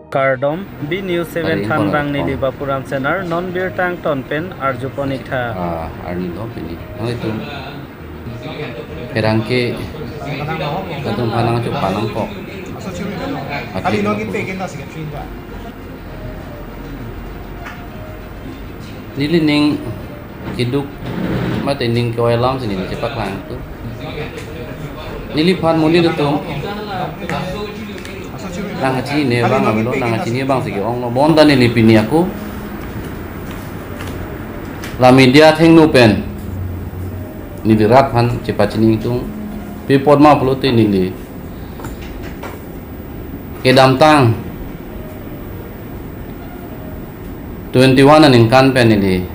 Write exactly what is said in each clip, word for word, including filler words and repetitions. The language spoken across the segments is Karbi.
Kardom, B News seven Ari phan bang neli Bapuram Senar, non birta angton pen arjupon ik tha. Ah, arni lo pini. Nanglitum pherangke kadung phanang chup panang kok. Ati lo. Neli ning keduk mate ning ke-oi alam si neli chepaklang tu. Neliphan monit atum nangkachinine abang avelo, nangkachinine abang si ke-ong lo. Bonta neli pini ako la media athengno pen neli rat aphan chepachini ingtung. Pi apot ma pulote neli kedamtang twenty-one aningkan pen neli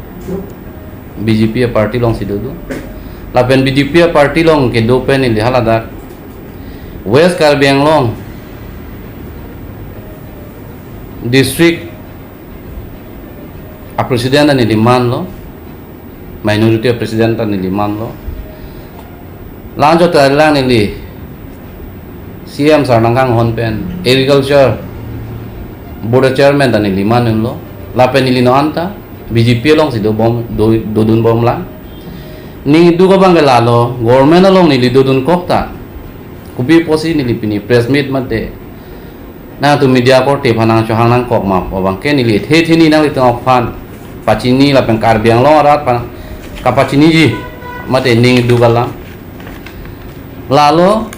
B J P aparty along si dodun. Lapen B J P aparty along kedo pen neli haladak West Karbi Anglong district a president ta neli manlo, minority president ta neli manlo. La-anchot ta lang neli C M sir nangkanghon pen agriculture board chairman ta neli manlo. Lapen neli non anta B J P along si dobom, do, dodunbom lang. Ning keduk abang ke lalo, government along neli dodun kok ta. Kopi apotsi neli pini press meet mate nangtum media korte aphan nangchohang nangkok ma pu abang ke neli the the ni nanglitum aphan pachini lapen Karbi Anglong arat aphan kapachiniji mate ning keduk alam. Lalo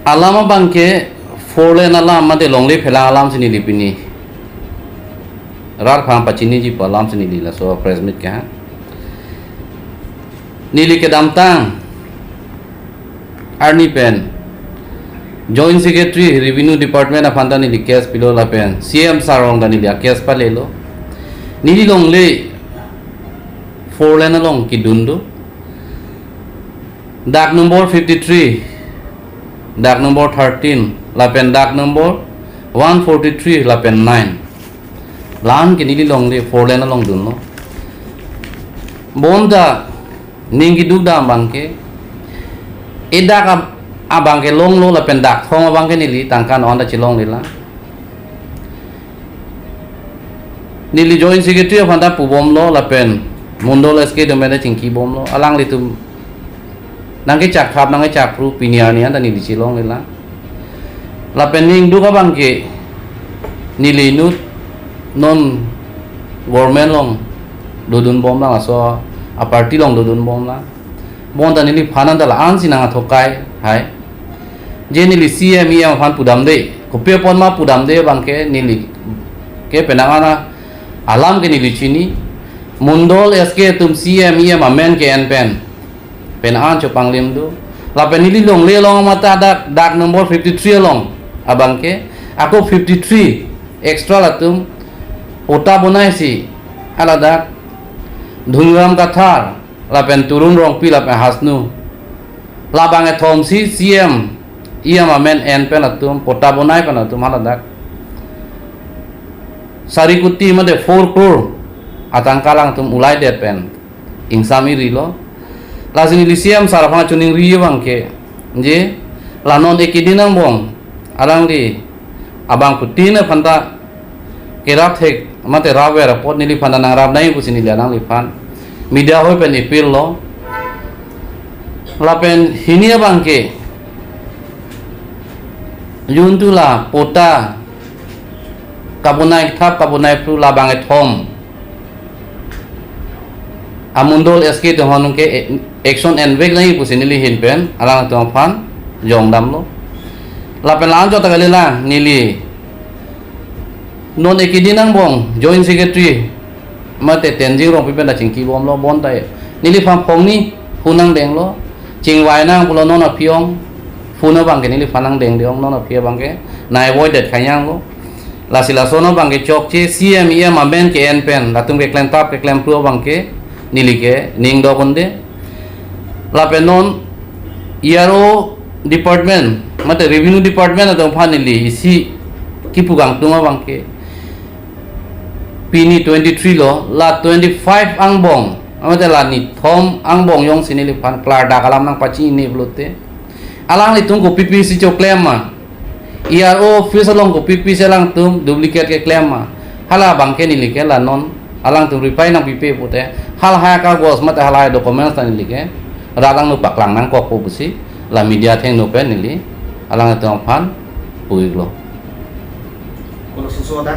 alam abang ke four lane alam mate longle phelang alam si neli pini rat aphan pachiniji pu alam si neli laso press meet ke ha. Neli kedamtang arni pen Joint Secretary Revenue Department aphan ta neli case pilo lapen C M sir along ta neli a-case palelo. Neli longle four lane along kedun do. Dak number fifty-three, dak number thirteen, lapen dak number one forty-three lapen nine. La-an ke neli longle four lane along dunlo. Bonta ning keduk dam abang ke, e dak ab-, abang ke longlo lapen dak thom abang ke neli tangka non ta chelongle lang. Neli Joint Secretary aphan ta pubomlo lapen Mondol S K atum pen ta chingkibomlo. Alanglitum nangkechak thap nangkechak phru pini arni anta neli chelongle lang. Lapen ning keduk abang ke neli inut non government along dodunbom lang, laso aparty along dodunbom lang. Bonta neliphan anta la-an si nang athokai hai. Je neli C M E M aphan pudamde, kopi apot ma pudamde abang ke neli ke penang ana alam ke neli chini. Mondol S K atum C M E M amen ke-en pen pen an chopanglim do. Lapen neli longle along mate dak, dak number fifty-three along abang ke, ako fifty-three extra latum patta bonai si haladak Dhunram Kathar lapen Turun Rongpi lapen Hasnu, labang kethom si C M E M amen en pen latum patta bonai pen latum haladak sari kuti mate four crore atangka alangtum ulaidet pen ingsam irilo. Lasi neli C M sir aphan choningri abang ke, je la non ekedin angbong alangli abangphutin aphan ta kerap thek mate rapver apot neliphan ta nangrap nai pusi neli alangliphan media ahoi pen appeal lo. Lapen hini abang ke juntu la patta kabonai thap kabonai phru labang kethom a Mondol S K atum aphan ke action envek nai pusi neli ahin pen alangtum aphan jongdamlo. Lapen la-anchot ta kalilang, neli non ekedin angbong Joint Secretary mate Tenzing Rongpi pen ta chingkibomlo, bonta neliphan phongni phone nangdenglo, chingvai nang pulo non aphi ong, phone abang ke neliphan nangdengde ong, non aphi abang ke nang avoid det khanyang lo. Lasi lason abang ke chokche C M E M amen ke-en pen latum keklem thap keklem phru abang ke neli ke ning do konde. Lapen non E R O department mate revenue department atum aphan neli isi kipu kangtung abang ke pini twenty-three lo, la twenty-five angbong mate la nithom angbong jongsi neliphan klardak alam nangpachini pulote alanglitum kopi pi si choklem ma? E R O office along kopi pisi alangtum duplicate keklem ma? Hala abangke neli ke la non alangtum reply nangpipe pute, halahai kagos mate halahai documents ta neli ke rat along nangpaklang nangkokpo pusi la media athengno pen neli alangtum aphan pu-iklo. Kono susu ada